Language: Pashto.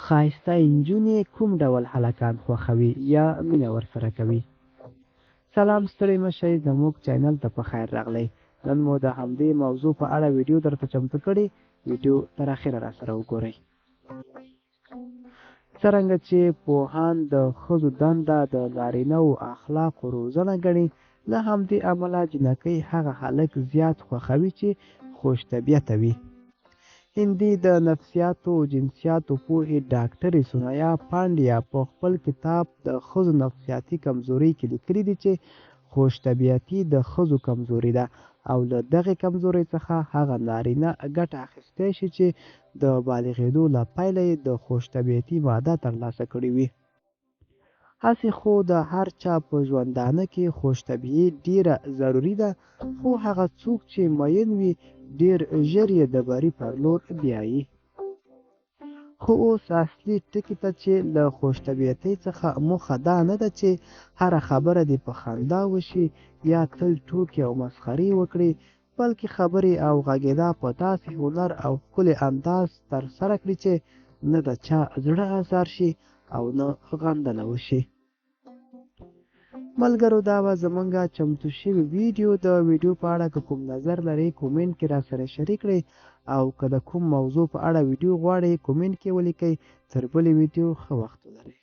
ښایسته انجونې کوم ډول هلکان خوښوي یا مینه ورسره کوي؟ سلام ستړي مه شئ زموږ چینل ته په خیر راغلئ نن مو د همدې موضوع په اړه ویډیو درته چمتو کړې ویډیو تر اخره راسره وګورئ. څرنګه چې پوهان د ښځو دنده د نارینه وو اخلاقو روزنه ګڼي له همدې امله جینکۍ هغه هلک زیات خوښوي چې خوش طبیعته وي. هندي د نفسیاتو او جنسیاتو پوهې ډاکټرې سونیا پانډیا په خپل کتاب د ښځو نفسیاتي کمزورۍ کې لیکلي دي چې خوش طبیعتي د ښځو کمزوري ده او له دغې کمزورۍ څخه هغه نارینه ګټه اخیستی شي چې د بالغېدو له پیله یې د خوش طبیعتي ماده ترلاسه کړې وي. هسې خو د هر چا په ژوندانه کې خوش طبیعي ډېره ضروري ده، خو هغه څوک چې مین وي ډېر ژر یې د بري پر لور بیایي. خو اوس اصلي ټکي ته چې له خوش طبیعتۍ څخه موخه دا نه ده چې هره خبره دې په خندا وشي یا تل ټوکې او مسخرې وکړې، بلکې خبرې او غږېدا په داسې هنر او ښکلي انداز ترسره کړي چې نه د چا زړه ازار شي او نه غندنه وشي. ملګرو دا وه زمونږ چمتو شوی ویډیو. د ویډیو په اړه که کوم نظر لرئ کومنټ کې راسره شریک کړئ او که د کوم موضوع په اړه ویډیو غواړئ کومنټ کې ولیکئ. تر بلې ویډیو ښه وخت ولرئ.